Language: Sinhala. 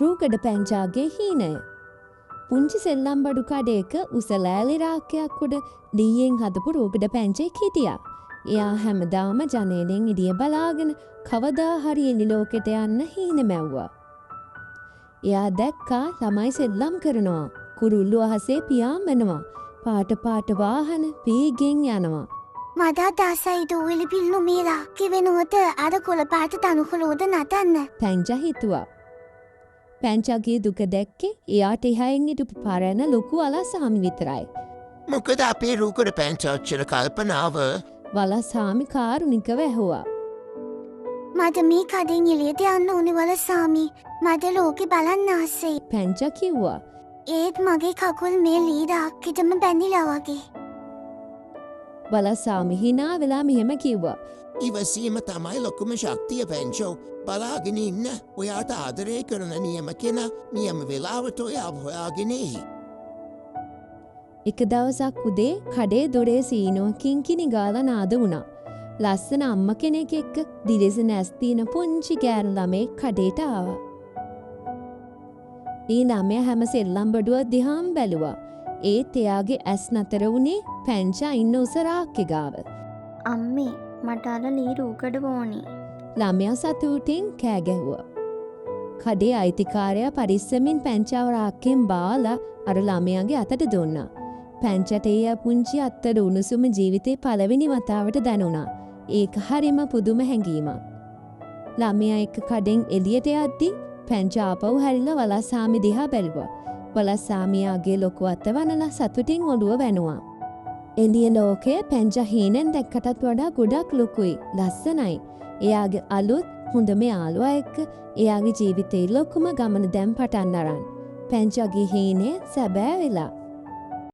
රූකඩ පැංචාගේ හීනය. පුංචි සෙල්ලම් බඩු කඩේක උස ලෑලි රාක්කයක් උඩ ලීයෙන් හදපු රූකඩ පැංචෙක් හිටියා. එයා හැමදාම ජනේලෙන් එළිය බලාගෙන කවදා හරි එළි ලෝකෙට යන්න හීන මැව්වා. එයා දැක්කා ළමයි සෙල්ලම් කරනවා. කුරුල්ලෝ අහසේ පියාඹනවා. පාට පාට වාහන වේගෙන් යනවා. මටත් ආසයි දූවිලි පිරුණු මේ රාක්කේ වෙනුවට අර කොළ පාට තණුකොළ උඩ නටන්න. පැංචා හිතුවා. පැංචාගේ දුක දැක්කේ එයාට එහායින් හිටපු පරණ ලොකු වලස්සාමි විතරයි. මොකද අපේ රූකඩ පැංචා ඔච්චර කල්පනාව? වලස්සාමි කාරුණිකව ඇහුවා. මට මේ කඩෙන් එළියට යන්න ඕනේ වලස්සාමි. මට ලෝකෙ බලන්න ආසයි. පැංචා කිව්වා. ඒත් මගේ කකුල් මේ ලී රාක්කෙටම බැඳිලා වගේ. වලස්සාමි හිනා වෙලා මෙහෙම කිව්වා. ඉවසීම තමයි ලොකුම ශක්තිය පැංචෝ. බලාගෙන ඉන්න ඔයාට ආදරය කරන නියම කෙනා නියම වෙලාවට ඔයාව හොයාගෙන එයි. එක දවසක් උදේ කඩේ දොරේ සීනුව කිංකිණි ගාලා නාද වුණා. ලස්සන අම්මා කෙනෙක් එක්ක දිලිසෙන ඇස් තියෙන පුංචි ගෑනු ළමයෙක් කඩේට ආවා. ඒ ළමයා හැම සෙල්ලම් බඩුවක් දිහාම බැලුවා. ඒත් එයාගේ ඇස් නතර වුණේ පැංචා ඉන්න උස රාක්කේ ගාව. අම්මේ, මට අර ලී රූකඩ ඕනි. ළමයා සතුටින් කෑ ගැහුවා. කඩේ අයිතිකාරයා පරිස්සමින් පැංචාව රාක්කෙන් බාලා අර ළමයාගේ අතට දුන්නා. පැංචට ඒ පුංචි අත්තට උණුසුම ජීවිතේ පළවෙනි වතාවට දැනුණා. ඒක හරිම පුදුම හැඟීමක්. ළමයා එක්ක කඩෙන් එළියට යද්දි පැංචා ආපහු හැරිලා වලස්සාමි දිහා බැලුවා. වලස්සාමියාගේ ලොකු අත වනලා සතුටින් ඔළුව වැනුවා. එළිය ලෝකය පැංචා හීනෙන් දැක්කටත් වඩා ගොඩක් ලොකුයි, ලස්සනයි. එයාගේ අලුත් හොඳම යාළුවා එක්ක එයාගේ ජීවිතේ ලොකුම ගමන දැන් පටන් අරන්. පැංචාගේ හීනය සැබෑ වෙලා.